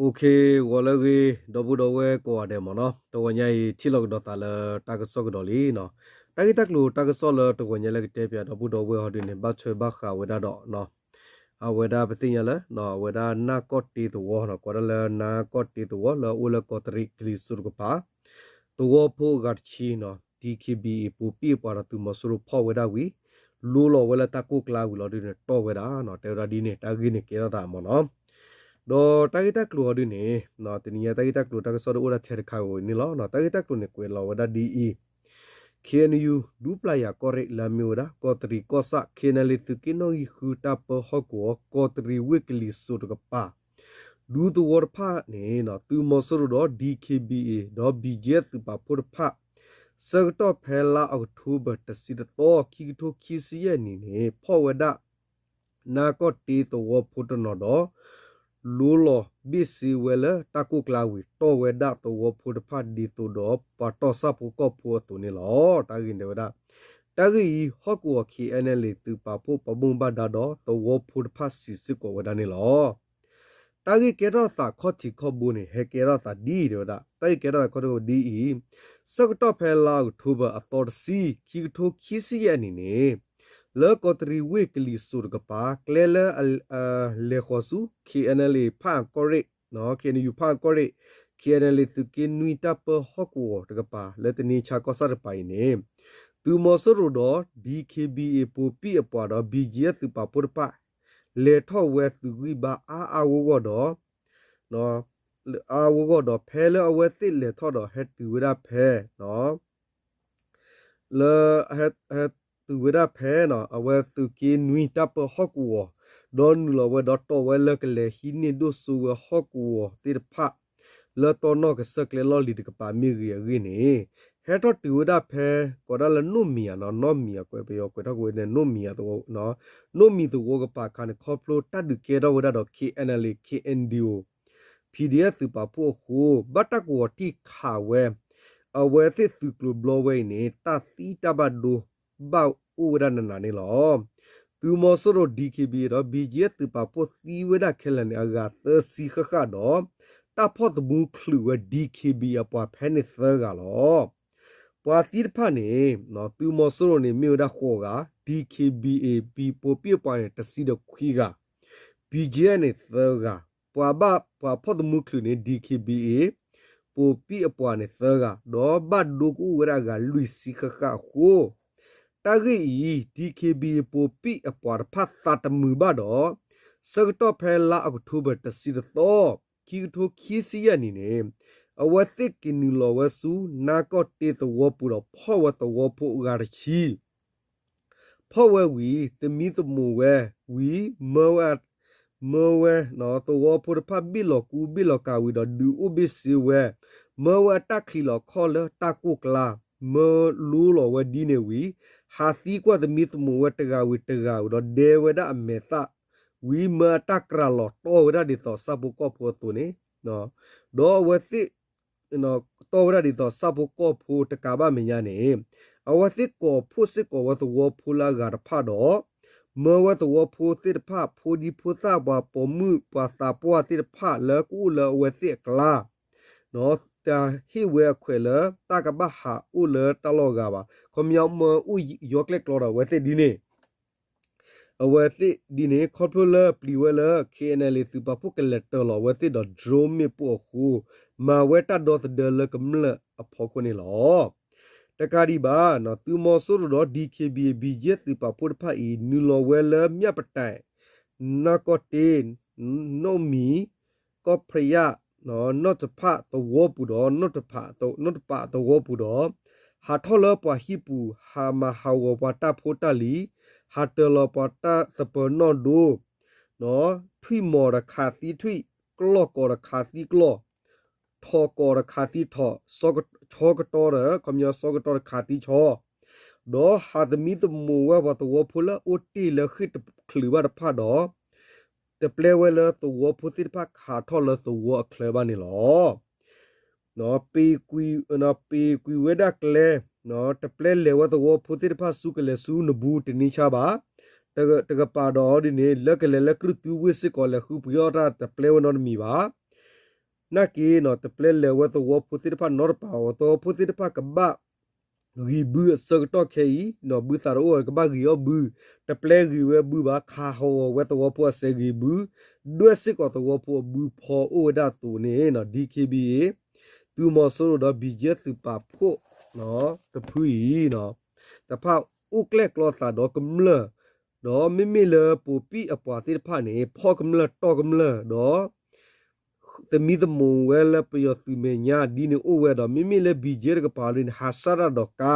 ဂီၤလၢအဂ့ၤ ဒီပုၢ်ဒီဝဲၢ်ကိးဂၤဒဲးမ့ၢ်နီၤ, တဂီၤညါအံၤ ထံၣ်လိာ်ကဒီးသးလၢတၢ်ကစီၣ်ကဒီးလံနီၤ. တၢ်ဂ့ၢ်တၢ်ကျိၤတၢ်ကစီၣ်လၢတဂီၤညါလၢကတဲပၠးဒီပုၢ်ဒီဝဲၢ်ဟီဒုန့ၣ် ဘၣ်ထွဲဘၣ်ဃးဝဲဒၣ်ဒီး အဝဲဒၣ်ပသ့ၣ်ညါလၢ အဝဲဒၣ်နၢ်ကီၢ်တ့သဝီနီၤ, ကိးဒၣ်လၢနၢ်ကီၢ်တ့သဝီလၢအအိၣ်လၢကီးတရံးကလံၤစိးတကပၤ သဝီဖိအဂၤတဆံနီၤ, ဒံၣ်ခ့ဘံၣ်အ့ၣ် ပိာ်ပံၣ်အပှၤဒီးသုးမီၤစိရိၤဖီၣ်ဝဲဒၣ်ဝံၤ လိလီၤဝဲလၢတၢ်ကိၢ်ကျါဝံၤလီၤဒုန့ၣ် တီၢ်ဝဲဒၣ်နီၤ, တဲဝဲဒၣ်ဒ်န့ၣ် တၢ်ဂ့ၢ်န့ၣ်ကဲထီၣ်သးမ့ၢ်နီၤ. ဒီးတၢ်ဂ့ၢ်တၢ်ကျိၤဟီဒုန့ၣ် တနံၤညါတၢ်ဂ့ၢ်တၢ်ကျိၤတၢ်ကစီၣ်ဒုအိၣ်ဒၣ်ထဲတခါဝဲန့ၣ်လီၤ. တၢ်ဂ့ၢ်တၢ်ကျိၤန့ၣ် ကွဲးလီၤဝဲဒၣ်ဒ်အံၤ ခ့ၣ်အဲၣ်ယူၣ် ဒူပျၢ်ယၤကီၢ်ရ့ၣ် လၢအမ့ၢ်ဝဲဒၣ် ကီးတရံးကီၢ်ဆၣ် ခ့ၣ်အဲၣ်ယူၣ် သုးက့နီၣ်ဂံၢ်ဃုတၢ်ပၢဟီၣ်ကဝီၤ ကီးတရံးဝ့ၢ်ကလံၤစိးတကပၤ ဒူသဝီတဖၣ်န့ၣ် သုးမီၤစိရိၤဒီး ဒံၣ်ခ့ဘံၣ်အ့ၣ် ဒီး ဘံၣ်ကၠ့ သုးပာ်ဖှိၣ်တဖၣ် ဆၢကတီၢ်ဖဲလါအီးကထိဘၢၣ် တဆံတသီ ခံကထိခံဆံယဲၢ်နံၣ်န့ၣ် ဖီၣ်ဝဲဒၣ် နၢ်ကီၢ်တ့သဝီဖိတနီၤဒီး လိလီၤဘ့ၣ်စ့ဝဲလၢတၢ်ကိၢ်ကျါဝံၤ တီၢ်ဝဲဒၣ်သဝီဖိတဖၣ်ဒ်သိးဒီးပှၤတီၢ်ဆၣ်ဖိကီၢ်ဖိအသိးန့ၣ်လီၤ. တၢ်ဂ့ၢ်န့ၣ်ဝဲဒၣ် တၢ်ဂ့ၢ်အံၤ ဟီၣ်ကဝီၤ ခ့ၣ်အဲၣ်ယူၣ် သုးပာ်ဖှိၣ်ပှၤဘၣ်မူဘၣ်ဒါဒီးသဝီဖိတဖၣ်စံးစ့ၢ်ကီးဝဲဒၣ်န့ၣ်လီၤ. တၢ်ဂ့ၢ်ကဲထီၣ်သးခီၣ်ထံးခီၣ်ဘိန့ၣ် ဟဲကဲထီၣ်သးဒ်အံၤတဲဝဲဒၣ်, တၢ်ဂ့ၢ်ကဲထီၣ်သးခီၣ်ထံးခီၣ်ဘိဒ်အံၤ, ဆၢကတီၢ်ဖဲလါအီးကထိဘၢၣ်အသီတဆံ ခံကထိခံဆံယဲၢ်နံၣ်န့ၣ် လၢကီးတရံးဝ့ၢ်ကလံၤစိးတကပၤ ကျဲလၢအလဲၤဃီၤဆူ ခ့ၣ်အဲၣ်ယူၣ် ဖၣ်အၣ်ကီၢ်ရ့ၣ် ခ့ၣ်အဲၣ်ယူၣ် ဖၣ်အၣ်ကီၢ်ရ့ၣ် ခ့ၣ်အဲၣ်ယူၣ် သုးက့နွံတၢ်ပၢဟီၣ်ကဝီၤတကပၤ လၢတနံၤဆါကီၢ်ဆၣ်တကပၤအံၤန့ၣ် သုးမီၤစိရိၤဒီး ဒံၣ်ခ့ဘံၣ်အ့ၣ် ပိာ်ပံၣ်အပှၤဒီး ဘံၣ်ကၠ့ သုးပာ်ဖှိၣ်တဖၣ် လဲၤထီၣ်ဝဲသုးဂံၢ်ဘါအါအါဂီၢ်ဂီၢ်ဒီး အါဂီၢ်ဂီၢ်ဒီး ဖဲလၢအဝဲသ့ၣ်လဲၤထီၣ်ဒီး ဟဲတုၤဝဲဒၣ်ဖဲ လၢ ဟဲတုၤဝဲဒၣ်ဖဲ အဝဲသုးက့နွံတၢ်ပၢဟီၣ်ကဝီၤ ဒီးနုာ်လီၤဝဲဒီးတီၢ်ဝဲလၢကလဲၤဟံးန့ၢ်ဒိၣ်စိဝဲ ဟီၣ်ကဝီၤသ့ၣ်တဖၣ် လၢတီနီၣ်ကစၢၢ်ကျဲလီၢ်လံၤတကပၤမ့ၢ်ဂ့ၤအဂ့ၢ်န့ၣ် ဟဲထီၣ်တုၤဝဲဒၣ်ဖဲ ကိးဒၣ်လၢနိၣ်မံၤဧါနီၤ, နိၣ်မံၤဧါ ကွဲးပယီၤကွဲးထီၣ်ကဝဲန့ၣ် နိၣ်မံၤဧါသဝီ နိၣ်မံၤသဝီကပၤအခါန့ၣ် ခီဖျိတၢ်ဒုးကဲထီၣ်ဝဲဒၣ်ဒီး ခ့ၣ်အဲၣ်ယူၣ် ခ့ၣ်အဲၣ်ယူၣ် ပီၣ်ဒံၣ်အၣ် သုးပာ်ဖှိၣ်အဃိ ဘၣ်တၢ်ကဝီၤတံၢ်ခးဝဲ အဝဲသ့ၣ်သုးကျိၤဘျီဝဲအံၤန့ၣ် တၢ်သံတၢ်ဘၣ်ဒိ ဘၣ်အိၣ်ဝဲဒၣ်နးနးန့ၣ်လီၤ. သုးမီၤစိရိၤ ဒံၣ်ခ့ဘံၣ်အ့ၣ် ဒီး ဘံၣ်ကၠ့ သုးပာ်ဖှိၣ်သံဝဲဒၣ်ခဲလၢာ်န့ၣ် အဂၤသၢဆံဃၣ်ဃၣ်ဒီး တၢ်ဖီၣ်သမူချုးဝဲ ဒံၣ်ခ့ဘံၣ်အ့ၣ် အပှၤဖဲန့ၣ်သၢဂၤလီၤ. ပှၤသံတဖၣ်န့ၣ် သုးမီၤစိရိၤန့ၣ်မ့ၢ်ဝဲဒၣ်ဃိးဂၤ, ဒံၣ်ခ့ဘံၣ်အ့ၣ် ပိာ်ပံၣ်အပှၤန့ၣ် တဆံဒီးခွံဂၤ, ဘံၣ်ကၠ့န့ၣ်သၢဂၤ, ပှၤဘၣ်ပှၤဖီၣ်သမူချုးန့ၣ် ဒံၣ်ခ့ဘံၣ်အ့ၣ် ပိာ်ပံၣ်အပှၤန့ၣ်သၢဂၤ, ဒီးဘၣ်ဒိကအိၣ်ဝဲဒၣ်အဂၤလွံၢ်ဆံဃၣ်ဃၣ်အဃိ တၢ်ဂ့ၢ်အံၤ ဒံၣ်ခ့ဘံၣ်အ့ၣ် ပိာ်ပံၣ်အပှၤတဖၣ်သးတမုာ်ဘၣ်ဒီး ဆၢကတီၢ်ဖဲလါအီးကထိဘၢၣ် တဆံတသီ ခံကထိခံဆံယဲၢ်နံၣ်န့ၣ် အဝဲသ့ၣ်က့ၤနုာ်လီၤဝဲဆူ နၢ်ကီၢ်တ့သဝီပူၤဒီး ဖီၣ်ဝဲသဝီဖိအဂၤတဆံ ဖီၣ်ဝဲဝံၤ သမံသမိးဝဲဝံၤ မၢဝဲ မၢဝဲ သဝီဖိတဖၣ်ဘ့ၣ်လီၤကူဘ့ၣ်လီၤကၤဝံၤဒီး ဒုးအိၣ်ဘ့ၣ်စ့ဝဲ, မၢဝဲအတၢ်ချံးလီၤခီၣ်လၢတၢ်ကိၢ်ကျါ, မၢလိလီၤဝဲဒ်န့ၣ်ဝံၤ ဟးသံကွၢ်သမံသမိးဝဲတဂၤဝံၤတဂၤဝံၤဒီး ဒဲဝဲဒၣ်အမဲာ်သၣ်ဝံၤ မၢအတၢ်ကြၤလီၤတီၢ်ဝဲဒၣ်ဒ်သိးဆၣ်ဖိကီၢ်ဖိအသိးန့ၣ်, ဒီးအဝဲသ့ၣ် တီၢ်ဝဲဒၣ်ဒ်သိးဆၣ်ဖိကီၢ်ဖိတကးဘၣ်မဲာ်ညါန့ၣ်, အဝဲသ့ၣ်ကိးဖှိၣ်စ့ၢ်ကီးဝဲသဝီဖိလၢအဂၤတဖၣ်ဒီး မၢဝဲသဝီဖိသ့ၣ်တဖၣ် ဖိဒံဖိသၣ် ပှၤပိာ်မုၣ်ပှၤသးပှၢ်သ့ၣ်တဖၣ်လၢကအိၣ်လၢအဝဲသ့ၣ်အကျါ တဟ့ၣ်ဝဲအခွဲးလၢတၢ်ကဘၣ်ဟးအိၣ်လၢတၢ်လီၢ်အဂၤဘၣ်. ခီပညီမၢအိၣ်ယီၤကျဲၣ်ကျီဒီးအဝဲသ့ၣ်ဒ်န့ၣ် အဝဲသ့ၣ်ဒ်န့ၣ် ခီဖျိလၢပျံၤဝဲလၢ ခ့ၣ်အဲၣ်ယူၣ် သုးပာ်ဖှိၣ်ကလဲၤတၢၤလီၤအဝဲသ့ၣ်ဒီး drone မ့ၣ်ပိၢ်အဃိ မၤဝဲတၢ်ဒီသဒၢလၢကမျၢၢ်အဖီခိၣ်န့ၣ်လီၤ. တကးဒံးဘၣ် သုးမီၤစိရိၤဒီး ဒံၣ်ခ့ဘံၣ်အ့ၣ် ဘံၣ်ကၠ့ သုးပာ်ဖှိၣ်တဖၣ်အံၤ နုာ်လီၤဝဲလၢ မၠၣ်ပတဲာ် နၢ်ကီၢ်တ့ နိၣ်မံၤ ကီၢ်ဖရယၣ် နီၣ်တဖၣ်သဝီပူၤဒီး နီၣ်တပးသဝီပူၤဒီး ဟးထီၣ်လၢပှၤဟံၣ်ပူၤ ဟးမၤဟးဂီၤပှၤတၢ်ဖိတၢ်လံၤ ဟးတၢၤလီၤပှၤတၢ်သပၢၤနီၣ်ဒိ ထွံၣ်မီၤဒီးခးသံထွံၣ် ကျီၢ်ကိးဒီးခးသံကျီၢ် ထိၣ်ကိးဒီးခးသံထိၣ် ဆီကတီဒီး ခီပညီဆီကတီဒီးခးသံဆီ ဒီးဟးသမံသမိးဝဲပှၤသဝီဖိလၢအအိၣ်တ့ၢ်လၢဃ့ၢ်တချုးဘၣ်တဖၣ်ဒီး တပျဲဝဲလၢသဝီဖိသ့ၣ်တဖၣ်ကဟးထီၣ်လၢသဝီအချၢဘၣ်န့ၣ်လီၤ. ပ့ၤကွံာ်ဝဲဒၣ်ကျဲ တပျဲလဲၤဝဲသဝီဖိသ့ၣ်တဖၣ်ဆူကလဲၤဆူနဘူးတန့ၢ်ဆါဘၣ်. တကပၤဒီးဒ်န့ၣ် လၢကလဲၤလၢကရူၢ်သူဝ့ၢ်စ့ၢ်ကီး လဲၤဃုပယီၤတၢ်တပျဲဝဲနီတမံၤဘၣ်. နာ်က့နီၤ တပျဲလဲၤဝဲသဝီဖိသ့ၣ်တဖၣ်နီတပၤအီၤ သဝီဖိသ့ၣ်တဖၣ်ကဘၣ်ဂံၢ်ဘုအဆၢကတီၢ်ခဲအံၤနီၤ ဘုသးတအိၣ်ဝဲကဘၣ်ဂံၢ်အီၣ်ဘု, တပျဲဂံၢ်ဝဲဘုဘၣ် ခးဟီၣ်ဝဲသဝီဖိအစဲးဂံၢ်ဘု, ဒွဲၣ်စ့ၢ်ကီးသဝီဖိအဘုဖီအိၣ်ဝဲဒၣ်အသိးန့ၣ်နီၤ DKBA သုးမီၤစိရိၤဒီး ဘံၣ်ကၠဲၣ် သုးပာ်ဖှိၣ်တဖုအံၤနီၤ တဖၣ်အိၣ်ကျဲၣ်ကျီသးဒီးကမျၢၢ်, ဒီးမ့မ့ၢ်လၢပိာ်ပံၣ်အပှၤသ့ၣ်တဖၣ်န့ၣ် ဖီၣ်ကမျၢၢ်တီၢ်ကမျၢၢ်ဒီး သမံသမိးဝဲလၢပယီၤသုးမဲာ်ညါ ဒ်န့ၣ်အိၣ်ဝဲဒီး မ့မ့ၢ်လၢ ဘံၣ်ကၠဲၣ် တကပၤဒ်န့ၣ် ဟးစၢ်တၢ်ဒီးကါ,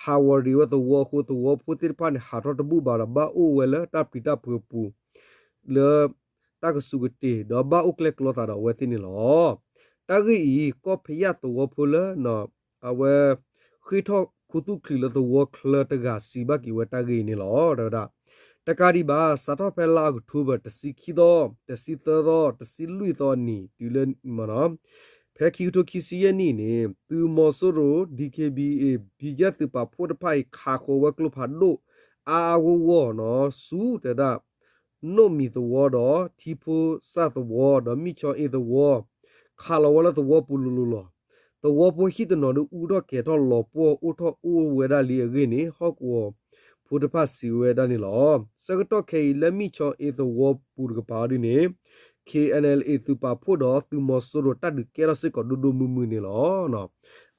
ဟးဝီၤရံးဝဲသဝီအဃိ သဝီဖိသ့ၣ်တဖၣ်န့ၣ် ဟးထီၣ်တဘူၣ်ဘၣ်ဒီး ဘၣ်အိၣ်ဝဲလၢတၢ်ပျံၤတၢ်ဖုးအပူၤ လၢတၢ်ကစူးကတ့ၢ် ဒီးဘၣ်အိၣ်ကျဲၣ်ကျီသးဒီးအဝဲသ့ၣ်န့ၣ်လီၤ. တၢ်ဂ့ၢ်အံၤ ကီၢ်ဖယၣ်သဝီဖိလၢ အဝဲ ဃ့ၢ်ထီၣ်ခူသူၣ်ချံးလၢသဝီချၢတဂၤစံးဘၣ်က့ၤဝဲတၢ်ဂ့ၢ်အံၤန့ၣ်လီၤ. တဲဝဲဒၣ် တကးဒံးဘၣ် စးထီၣ်ဖဲလါအီးကထိဘၢၣ် တဆံခံသီ, တဆံသၢသီ, တဆံလွံၢ်သီအနံၤတုၤလၢ ဖဲခံကထိခံဆံယဲၢ်နံၣ်န့ၣ် သုးမီၤစိရိၤ DKBA ဘံၣ်ကၠဲၣ် သုးပာ်ဖှိၣ်တဖၣ်အံၤ ခးဃီၤဝဲကျိဖးဒိၣ် အါအါဂီၢ်ဂီၢ်နီၤ ဆူ တဲဝဲဒၣ် နိၣ်မံၤသဝီဒီး ထံဖိစၢ်သဝီ ဒီးမံၣ်ဆီအ့သဝီ ခးလီၤဝဲလၢသဝီပူၤလိၤလိၤလီၤ. သဝီဖိဟံၣ်တနီၤဒုး အူထီၣ်ကဲၤထီၣ်လီၤပှီၢ်အိၣ်ထီၣ်အိၣ်ဝဲဒၣ်လံအဂ့ၢ်န့ၣ် ဟီၣ်ကဝီၤဖိတဖၣ်စံးဝဲဒၣ်န့ၣ်လီၤ. ဆၢကတီၢ်ခဲအံၤ လၢမံၣ်ဆီအ့သဝီပူၤတကပၤဒ်န့ၣ် KNLA သုးပာ်ဖှိၣ်ဒီးသုးမီၤစိရိၤတၢ်ဒုးကဲထီၣ်စ့ၢ်ကီးဒိၣ်ဒိၣ်မုၢ်မုၢ်န့ၣ်လီၤ.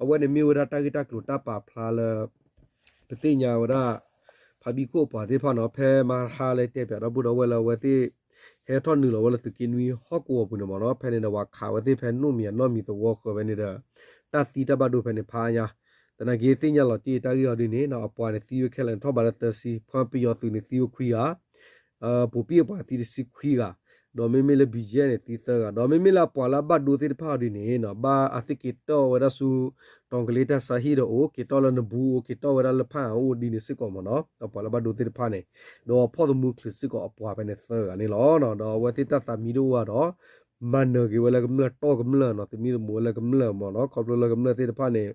အဝဲန့ၣ်မ့ၢ်ဝဲဒၣ်တၢ်ဂ့ၢ်တၢ်ကျိၤတၢ်ပာ်ဖျါလၢ ပသ့ၣ်ညါဝဲဒၣ် ဖးဘံၣ်ခိၣ်အပှၤသ့ၣ်တဖၣ်နီၤ ဖဲမဟါလၢတဲပၠးဒီပုၢ်ဒီဝဲၢ်လၢအဝဲသ့ၣ် ဟဲထီၣ်နုာ်လီၤဝဲလၢသုးက့နွံဟီၣ်ကဝီၤပူၤန့ၣ်မ့ၢ်နီၤ ဖဲန့ၣ်ဒီးပှၤခးဝဲသ့ၣ်ဖဲနိၣ်မံၤအနီၢ်မံၤသဝီဃၢၤဖဲန့ၣ်ဒီး တၢ်သံတၢ်ဘၣ်ဒိဖဲန့ၣ်ဖးညါ သနာ်က့သ့ၣ်ညါလီၤတံၢ်တၢ်ဂ့ၢ်အီၤဒ်န့ၣ်နီၤ အပှၤန့ၣ်သံဝဲခဲလၢာ်န့ၣ်ထီၣ်ဘးလၢသၢဆံ ဖဲပယီၤသုးန့ၣ်သံဝဲခွံဂၤ ပိာ်ပံၣ်အပှၤသံတဆံခွံဂၤ ဒီးမ့မ့ၢ်လၢ ဘံၣ်ကၠဲၣ် န့ၣ်သံသၢဂၤ ဒီးမ့မ့ၢ်လၢအပှၤလၢအဘၣ်ဒိသ့ၣ်တဖၣ်အီၤဒ်န့ၣ်နီၤ ဘၣ်အသ့ၣ်က့ၤတီၢ်ဝဲဒၣ်ဆူ တီၤကလ့တၢ်ဆါဟံၣ်ဒီးအိၣ် က့ၤတီၢ်လၢနဘူးအိၣ် က့ၤတီၢ်ဝဲဒၣ်လၢဖၣ်အအိၣ်ဒ်န့ၣ်စ့ၢ်ကီးမ့ၢ်နီၤ အပှၤလၢဘၣ်ဒိသ့ၣ်တဖၣ်န့ၣ် ဒီးဖီၣ်သမူချုးစ့ၢ်ကီးအပှၤဖဲန့ၣ်သၢဂၤန့ၣ်လီၤ. ဒီးအဝဲသ့ၣ်တၢ်သးမံတအိၣ်ဘၣ်ဒီး မၤနၢၤက့ၤဝဲလၢကမျၢၢ်တီၢ်ကမျၢၢ်နီၤ သမံသမိးဝဲလၢကမျၢၢ်မ့ၢ်နီၤ ခီဖျိလၢကမျၢၢ်သ့ၣ်တဖၣ်န့ၣ်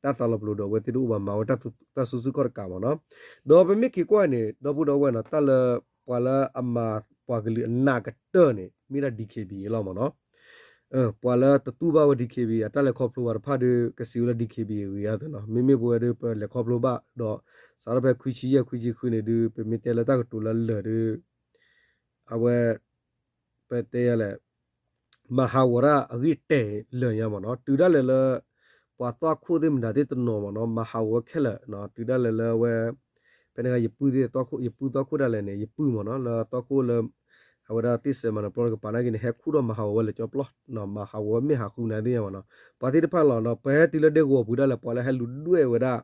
တၢ်သးလီၤပလိာ်ဒီးအဝဲသ့ၣ်တအိၣ်ဘၣ်မၤဝဲတၢ်စုဆူၣ်ခီၣ်တကးမ့ၢ်နီၤ ဒီးပမ့ၢ်က့ၤကွၢ်န့ၣ် ဒီပုၢ်ဒီဝဲၢ်နီၤ တၢ်လၢ ပှၤလၢအမၤပှၤကလုာ်အနးကတၢၢ်န့ၣ် မ့ၢ်ဒၣ် DKBA လီၤမ့ၢ်နီၤ ပှၤလၢတတူၢ်ဘၣ်ဝဲ DKBA အတၢ်လဲၤခီဖျိဘၣ်တဖၣ်ဒုး ကစံးဝဲလၢ DKBA ဂ့ၤဧါသနီၤ မ့မ့ၢ်ပဝဲဒုး ပလဲၤခီဖျိဘၣ်ဒီး စးထီၣ်ဖဲခွံဆံယဲၢ်ခွံဆံဃုန့ၣ်ဒုး ပမ့ၢ်တဲလၢတၢ်ကတိၤလၢလၢာ်ဒုး အဝဲ ပတဲယလဲၣ် မၤဟးဂီၤတၢ်အဂ့ၢ်တဲာ်လၢာ်ညါမ့ၢ်နီၤ တုၤဒၣ်လဲာ်လၢ ပှၤသွၣ်ခိၣ်သ့ၣ်မတၤသ့ၣ်တနီၤမ့ၢ်နီၤ မၤဟးဂီၤဝဲခဲလၢာ် တုၤဒၣ်လဲာ်လၢအဝဲ ဖဲန့ၣ်ယပုၢ်သ့ၣ် ယပုၢ်သွၣ်ခိၣ်ဒၣ်လဲာ်န့ၣ် ယပုၢ်မ့ၢ်နီၤ လၢသွၣ်ခိၣ်လၢ အဝဲဒၣ်သ့ၣ်စဲးမၤနၢၤပျီတကပၤနာ်က့န့ၣ် ဟဲခူၣ်ထီၣ်မၤဟးဂီၤဝဲလၢာ်ကၠီပျီ မၤဟးဂီၤဝဲမ့ၢ်ဟးဃုနၤသ့ၣ်ညါမ့ၢ်နီၤ ပှၤသ့ၣ်တဖၣ်လီၤဒီး ပဟဲတုၤလၢဒဲကဝီၤပူၤဒၣ်လဲာ် ပှၤလၢဟဲလူၤဒွဲၣ်ဝဲဒၣ်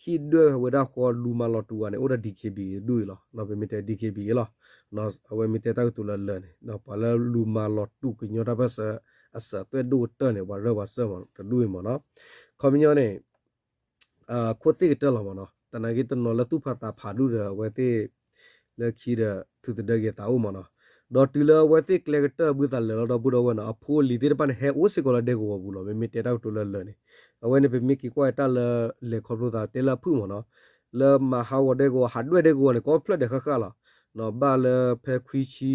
ဟံၣ်ဒွဲၣ်ဝဲဒၣ်ဃီလူၤမၤလီၤတူာ်ဂၤန့ၣ် အိၣ်ဒၣ် DKBA တဒူၣ်အံၤလီၤ ပမ့ၢ်တဲ DKBA လီၤ အဝဲမ့ၢ်တဲတၢ်ကတိၤလၢလၢာ်န့ၣ် ပှၤလၢလူၤမၤလီၤတူာ်ကညီတၢ်ပၢၢ်ဆၢ အစၢၤအသွဲၣ်ဒိၣ်ကတၢၢ်န့ၣ် ပှၤရၢပှၤစၢၢ်မ့ၢ်တဒူၣ်အံၤမ့ၢ်နီၤ ခီပညီန့ၣ် ခိၣ်သ့ၣ်ကတၢၢ်လီၤမ့ၢ်နီၤ သနာ်က့တနီၤလၢသူၣ်ဖးသးဖးဒူၣ်ဒီး အဝဲသ့ၣ် လၢခံဒီး ထုးသဒၢက့ၤသးအိၣ်မ့ၢ်နီၤ ဒီးတုၤလၢအဝဲသ့ၣ်ကျဲကတၢၢ်ဘုသးလၢာ်လီၤဒီပုၢ်ဒီဝဲၢ်နီၤ အဖိအလံၤသ့ၣ်တဖၣ်န့ၣ် ဟဲအိၣ်စ့ၢ်ကီးလၢဒဲကဝီၤပူၤလီၤ မ့မ့ၢ်တဲတၢ်ကတိၤလၢလၢာ်န့ၣ် အဝဲန့ၣ် ပမ့ၢ်က့ၤကွၢ်တၢ်လၢလဲၤခီဖျိသးတဲလၢအဖုၣ်မ့ၢ်နီၤ လၢမၤဟးဂီၤဒဲကဝီၤ ဟးဒွဲၣ်ဒဲကဝီၤန့ၣ် ကိးဖျၢၣ်ဒဲးဃၣ်ဃၣ်လီၤ ဘၣ်လၢဖဲခွံဆံ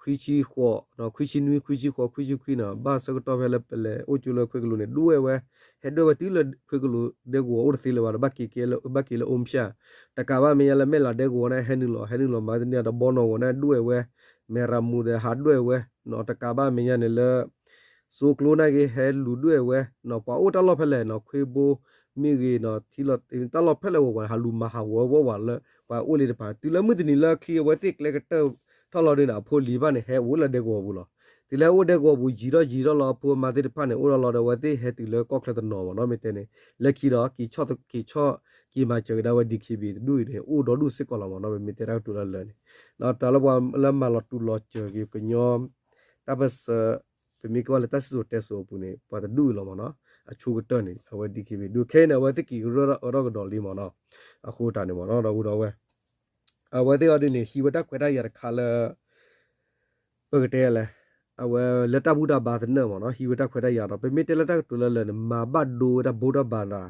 ခွံဆံဃိး ခွံဆံနွံ ခွံဆံဃိး ခွံဆံခွံန့ၣ် ဘၣ်ဆၢကတီၢ်ဖဲလၢပလဲၤအိၣ်ကၠိလၢခွ့ကလူးန့ၣ် ဒွဲၣ်ဝဲ ဟဲဒွဲၣ်ဝဲတုၤလၢခွ့ကလူးဒဲကဝီၤအိၣ်တသ့လၢၤဘၣ်ဒီး ဘၣ်က့ၤလၢ အိမ်ဖျၢၣ် တကးဘၣ်မဲာ်ညါလၢမဲၢ်လးဒဲကဝီၤန့ၣ် ဟဲနုာ်လီၤ ဟဲနုာ်လီၤမၤတန့ၢ်ဒီး ဘီနီၢ်ဂီၤန့ၣ် ဒွဲၣ်ဝဲ မဲၢ်ရမူၤဒီးဟးဒွဲၣ်ဝဲ တကးဘၣ်မဲာ်ညါန့ၣ်လၢ စိကျိနာ်က့ ဟဲလူၤဒွဲၣ်ဝဲ ပှၤအိၣ်တၢ်လီၢ်ဖဲလဲၣ်နီၤ ခွ့ဘိမ့ၢ်ဂ့ၤနီၤ ထံလီၤ တၢ်လီၢ်ဖဲလဲၣ်ဝဲပှၤန့ၣ် ဟးလူၤမၤဟးဂီၤဝဲဝးလၢ ပှၤအိၣ်လံတဖၣ် တုၤလၢမုၢ်တနံၤလၢချံအဝဲသ့ၣ်ကျဲကတၢၢ်ထီၣ်လီၤဒုန့ၣ် အဖိလံၤတဖၣ်န့ၣ် ဟဲအိၣ်လၢဒဲကဝီၤပူၤလီၤ. တုၤလၢဟဲအိၣ်ဒဲကဝီၤပူၤ ယံာ်ထီၣ်ယံာ်ထီၣ်လီၤ အဖိအမါသ့ၣ်တဖၣ်န့ၣ် အိၣ်ဒီးလီၤဒီး အဝဲသ့ၣ်ဟဲတုၤလၢကီၢ်ချၢတနီၤမ့ၢ်နီၤ မ့ၢ်တဲန့ၣ် လၢခံဒီး က့ၤဆီၣ် က့ၤဆီၣ် က့ၤမၤစၢၤကဒါဝဲ DKBA တဒူၣ်အံၤန့ၣ် အိၣ်ဒီဒူၣ်စ့ၢ်ကီးလီၤမ့ၢ်နီၤ ပမ့ၢ်တဲတၢ်ကတိၤလၢလၢာ်န့ၣ် တၢ်လၢပှၤလၢမၤလီၤတူာ်လီၤစၢၤက့ၤကညီ တၢ်ပၢၢ်ဆၢ ပမ့ၢ်က့ၤကွၢ်လၢတၢ်စံၣ်စိၤတဲစိၤအပူၤန့ၣ် ပှၤတဒူၣ်အံၤလီၤမ့ၢ်နီၤ အဆိကတၢၢ်န့ၣ် အဝဲ DKBA ဒူၣ်ခဲအံၤန့ၣ် အဝဲသ့ၣ်က့ၤကရၢအၢထီၣ်ကဒီးလံမ့ၢ်နီၤ အဃိတၢ်န့ၣ်မ့ၢ်နီၤ ဒီပုၢ်ဒီဝဲၢ် အဝဲသ့ၣ်အီၤဒ်န့ၣ် ဟံးဝဲတၢ်ခွဲးတၢ်ယာ်တခါလၢ ပကတဲလဲၣ် အဝဲလၢတၢ်ဘူၣ်တၢ်ဘါသနၢၣ်မ့ၢ်နီၤ ဟံးဝဲတၢ်ခွဲးတၢ်ယာ်ဒီး ပမ့ၢ်တဲလၢတၢ်ကတိၤလၢလၢာ်န့ၣ် မၤဘၣ်ဒိဝဲဒၣ်ဘိးတၢ်ဘါသး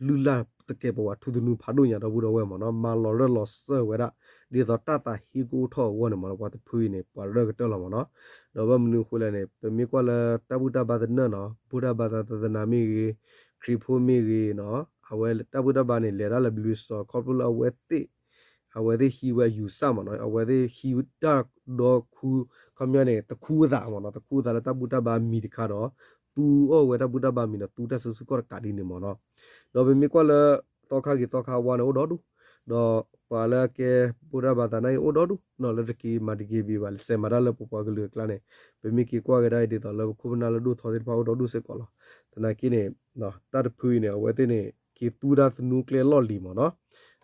လုၢ်လၢ်သကဲးပဝးထူသနူဖးဒိၣ်ညါဒီပုၢ်ဒီဝဲၢ်မ့ၢ်နီၤ မၤလီၤရၢၢ်လီၤစၢၤဝဲဒၣ် ဒ်သိးတၢ်သးဟ့ကအိၣ်ထီၣ်အဂီၢ်န့ၣ်မ့ၢ်နီၤ ပှၤတဖုအံၤန့ၣ် ပှၤရၢၢ်ကတၢၢ်လီၤမ့ၢ်နီၤ ဒီးဘၣ်မနုၤအဃိလဲၣ်န့ၣ် ပမ့ၢ်ကွၢ်လၢတၢ်ဘူၣ်တၢ်ဘါသနၢၣ်နီၤ ဗုဒ္ဓဘာသာ သာသနာ မ့ၢ်ဂ့ၤ, ခရံာ်ဖိမ့ၢ်ဂ့ၤနီၤ အဝဲတၢ်ဘူၣ်တၢ်ဘါန့ၣ် လဲၤတၢ်လၢဘျုးစီၤ ခီဖျိလၢအဝဲသ့ၣ် အဝဲသ့ၣ်ဟံးဝဲအယူၤစၢ်မ့ၢ်နီၤ အဝဲသ့ၣ်ဟံးတၢ်ဒီခူ ခီပညီန့ၣ် သခူအသးမ့ၢ်နီၤ သခူအသးလၢတၢ်ဘူၣ်တၢ်ဘါမံၤတခါဒီး သူအီၣ်ဝဲတၢ်ဘူၣ်တၢ်ဘါမံၤဒီး သူတၢ်စုဆူၣ်ခီၣ်တကးဒ်န့ၣ်မ့ၢ်နီၤ. ဒီးပမ့ၢ်ကွၢ်လၢ သီခါဂ့ၤသီခါဝါန့ၣ်အိၣ်ဒီဒူၣ်, ဒီးပှၤလၢအကဲ ဗုဒ္ဓဘာသာ သနာ်က့အိၣ်ဒီဒူၣ်နီၤ လၢတက့ၤမၤ ဒီက့ဘံၣ် ဘၣ် စဲးမၤတၢ်လၢပပှၤကလုာ်အကျါန့ၣ် ပမ့ၢ်က့ၤကွၢ်ကဒါအံၤဒ်သိးလၢပခိၣ်ပနၢ်လၢဒိၣ်ထီသ့ၣ်တဖၣ်အိၣ်ဒီဒူၣ်စ့ၢ်ကီးလီၤ. သနာ်က့န့ၣ် တၢ်တဖုအံၤန့ၣ် အဝဲသ့ၣ်န့ၣ် က့ၤသူတၢ်သနူကျဲလီၢ်လံၤမ့ၢ်နီၤ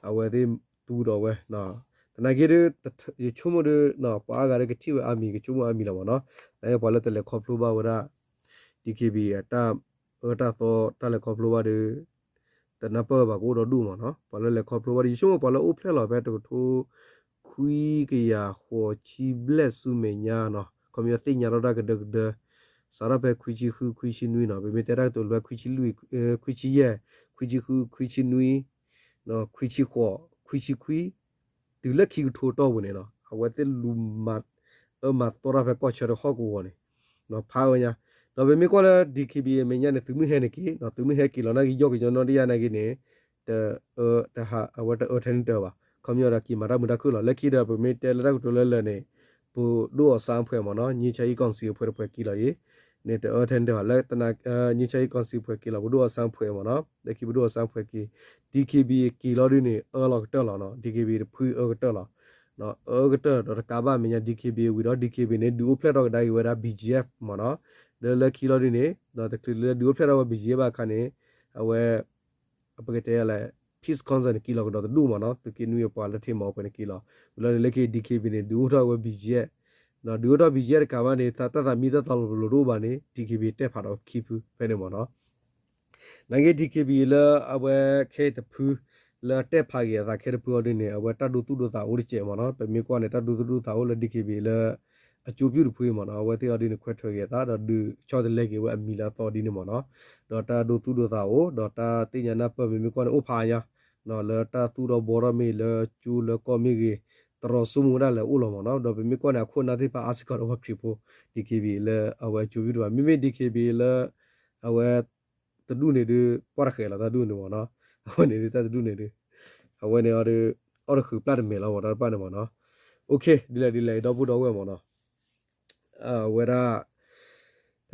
အဝဲသ့ၣ်သူဒီးဝဲ သနာ်က့ဒီး ယဆိကမိၣ်ဒီး ပှၤအါဂၤဒီးကထံၣ်ဝဲအါမံၤ ကဆိကမိၣ်အါမံၤလီၤမ့ၢ်နီၤ သနာ်က့ပှၤလၢတလဲၤခီဖျိဘၣ်ဝဲဒၣ် ဒီက့ဘံၣ် အတၢ်အၢတၢ်သီ တၢ်လဲၤခီဖျိဘၣ်ဒီး တနၢ်ပၢၢ်ဘၣ်ကအိၣ်ဒီဒူၣ်မ့ၢ်နီၤ ပှၤလၢလဲၤခီဖျိဘၣ်ဒီး ယဆိကမိၣ်ပှၤလၢအိၣ်ဖျဲၣ်လီၤဖဲတကထိခွံကယၤဃိးဆံဘျဲၣ်ဆူမဲာ်ညါနီၤ ခီပညီသ့ၣ်ညါထီၣ်တၢ်ကဒၢကဒၢ စးထီၣ်ဖဲခွံဆံဃု ခွံဆံနွံနီၤ ပမ့ၢ်တဲတၢ်ကတိၤလၢခွံဆံလွံၢ် ခွံဆံယဲၢ် ခွံဆံဃု ခွံဆံနွံ ခွံဆံဃိး ခွံဆံခွံ တုၤလၢခံကထိတီၢ်ပူၤန့ၣ်နီၤ အဝဲသ့ၣ်လူၤမၤ အၢမၤသီတၢ်ဖဲကီၢ်ဆၢတဟီၣ်ကဝီၤန့ၣ် ဖးဝဲညါ ဒီးပမ့ၢ်ကွၢ်လၢ ဒီက့ဘံၣ် အမဲာ်ညါန့ၣ် သုးမုၢ်ဟဲန့ၣ်က့ၤ သုးမုၢ်ဟဲက့ၤလီၤနာ်က့ ယီၢ်ကညီနီၢ်တယၢ်နာ်က့န့ၣ် တအၢ တဟး အဝဲတအၢထဲန့ၣ်တအၢဘၣ် ခီပညီဒီးက့ၤမၤတၢ်မုာ်တၢ်ခုၣ်လီၤ လၢခံဒီးပမ့ၢ်တဲလၢတၢ်ကတိၤလၢလၢာ်န့ၣ် ပဒိၣ်အီၤစၣ်ဖှဲးမ့ၢ်နီၤ ငြိမ်းချမ်းရေးကောင်စီ အဖွဲ့တဖှဲးက့ၤလီၤအံၤ န့ၣ်တအၢထဲန့ၣ်တအၢဘၣ် လၢတနၤ ငြိမ်းချမ်းရေးကောင်စီ အဖွဲ့က့ၤလီၤ ပဒိၣ်အီၤစၣ်ဖှဲးမ့ၢ်နီၤ လၢခံပဒိၣ်အီၤစၣ်ဖှဲးက့ၤ ဒီက့ဘံၣ် က့ၤလီၤဒုန့ၣ် အၢလီၤကတၢၢ်လီၤနီၤ ဒီက့ဘံၣ် တဖုအၢကတၢၢ်လီၤ အၢကတၢၢ်ဒီးတကးဘၣ်မဲာ်ညါ ဒီက့ဘံၣ် ဝံၤဒီး ဒီက့ဘံၣ် န့ၣ် ဒုးအိၣ်ဖျဲၣ်ထီၣ်ကဒါက့ၤဝဲဒၣ် ဘီၣ်ကၠံၣ်အ့ၣ် မ့ၢ်နီၤ ဒီးလၢခံလီၤဒုန့ၣ် တချုးလၢဒုးအိၣ်ဖျဲၣ်ထီၣ်ဝဲ ဘီၣ်ကၠံၣ်အ့ၣ် ဘၣ်အခါန့ၣ် အဝဲ ပကတဲလဲၣ် Peace Council န့ၣ် က့ၤလီၤကဒီးတဒူၣ်မ့ၢ်နီၤ သုးက့နွံအပှၤလၢထံမီၤပှဲၤန့ၣ်က့ၤလီၤ ဝံၤလီၤန့ၣ် လၢခံ ဒီက့ဘံၣ် န့ၣ် ဒုးအိၣ်ထီၣ်ဝဲ ဘီၣ်ကၠံၣ်အ့ၣ် ဒုးအိၣ်ထီၣ် ဘီၣ်ကၠံၣ်အ့ၣ် တကးဘၣ်န့ၣ် တၢ်သးမံတၢ်သးလီၤပလိာ်တအိၣ်ဘၣ်န့ၣ် ဒီက့ဘံၣ် တဲဖးဒီးခံဖုဖဲန့ၣ်မ့ၢ်နီၤ နာ်က့ ဒီက့ဘံၣ် လၢအဝဲခဲအံၤတဖု လၢအတဲဖးက့ၤအသးခဲတဖုအီၤဒုန့ၣ် အဝဲတၢ်ဒိသူၣ်ဒိသးအိၣ်တစဲးမ့ၢ်နီၤ ပမ့ၢ်ကွၢ်န့ၣ် တၢ်ဒိသူၣ်ဒိသးအိၣ်လၢ ဒီက့ဘံၣ် လၢ အကၠိပၠူၣ်တဖုအံၤမ့ၢ်နီၤ အဝဲသ့ၣ်အီၤဒုန့ၣ် ခွဲးထွဲးက့ၤအသး ဒီးဒုးဆီတလဲက့ၤဝဲအမံၤလၢအသီဒ်န့ၣ်မ့ၢ်နီၤ ဒီးတၢ်ဒိသူၣ်ဒိသးအိၣ် ဒီးတၢ်သ့ၣ်ညါနၢ်ပၢၢ် ပမ့ၢ်ကွၢ်န့ၣ် အိၣ်ဖးညါ လၢတၢ်သူၣ်ထီၣ်ဘှီထီၣ်မ့ၢ်ဂ့ၤ လၢကၠိလၢကီၢ်မ့ၢ်ဂ့ၤ တရီၤစိမိၣ်ဝဲဒၣ်လဲၤအိၣ်လီၤမ့ၢ်နီၤ ဒီးပမ့ၢ်ကွၢ်န့ၣ် အခိၣ်အနၢ်သ့ၣ်တဖၣ်အါစ့ၢ်ကီးဒီးပှၤခရံာ်ဖိ ဒီက့ဘံၣ် လၢအဝဲအကၠိပၠူၣ်တဖၣ် မ့မ့ၢ် ဒီက့ဘံၣ် လၢ အဝဲ တဒူၣ်န့ၣ်ဒုး ပှၢ်တဃဲးလီၤ တၢ်ဒူၣ်န့ၣ်မ့ၢ်နီၤ အဝဲန့ၣ်ဒုး တၢ်တဒူၣ်န့ၣ်ဒုး အဝဲန့ၣ်အီၤဒုး အီၣ်တဃုာ်ပျၢ်တမဲာ်လီၤမ့ၢ် တၢ်တဖၣ်န့ၣ်မ့ၢ်နီၤ ဒ်လဲၣ်ဒ်လဲၣ် ဒီပုၢ်ဒီဝဲၢ်မ့ၢ်နီၤ အဝဲဒၣ်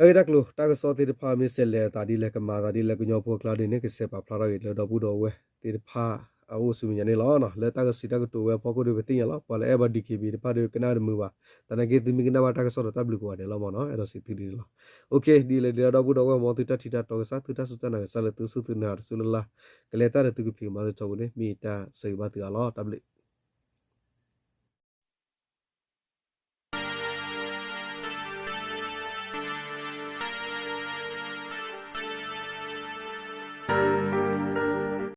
တၢ်ဂ့ၢ်တၢ်ကျိၤ တၢ်ကစီၣ်သ့ၣ်တဖၣ် မ့ၢ်ဆဲးလဲၤအသးဒ်လဲၣ် ကမၤသးဒ်လဲၣ် ကညီဖိအကျါဒ်န့ၣ် ကဆဲးပာ်ဖျါထီၣ်က့ၤလၢဒီပုၢ်ဒီဝဲၢ်သ့ၣ်တဖၣ် အအိၣ်ဆူမဲာ်ညါန့ၣ်လီၤ. လၢတၢ်ကစံးတၢ်ကတိၤဝဲအဖီခိၣ်ဒီး ပသ့ၣ်ညါလီၤ. ပှၤလၢအဲၣ်ဘၣ် ဒီက့ဘံၣ် တဖၣ်ဒီး ကနၣ်တမုာ်ဘၣ်. သနာ်က့ သုမ့ၢ်ကနၣ်ဘၣ်တၢ်ကစီၣ်ဒီး တၢ်ဘျုးကိးဂၤဒဲးလီၤမ့ၢ်နီၤ. အဲၣ်ဒိးစံးသုဒ်န့ၣ်လီၤ. ဒ်လဲၣ်ဒ်လဲၣ် ဒီပုၢ်ဒီဝဲၢ်မ့ၢ် သုတၢ်ထံၣ်တၢ်တီကစၢ် သုတၢ်စူၢ်တၢ်နာ်ကစၢ်လၢသုစူၢ်သုနာ်တစူၢ်လၢ်လၢ် ကလဲၤတၢ်ဒီးသုကဖံးကမၤသကိးန့ၣ် မ့ၢ်တၢ်ဆၢဂ့ၤဘၣ်သုအါလီၤ. တၢ်ဘျုး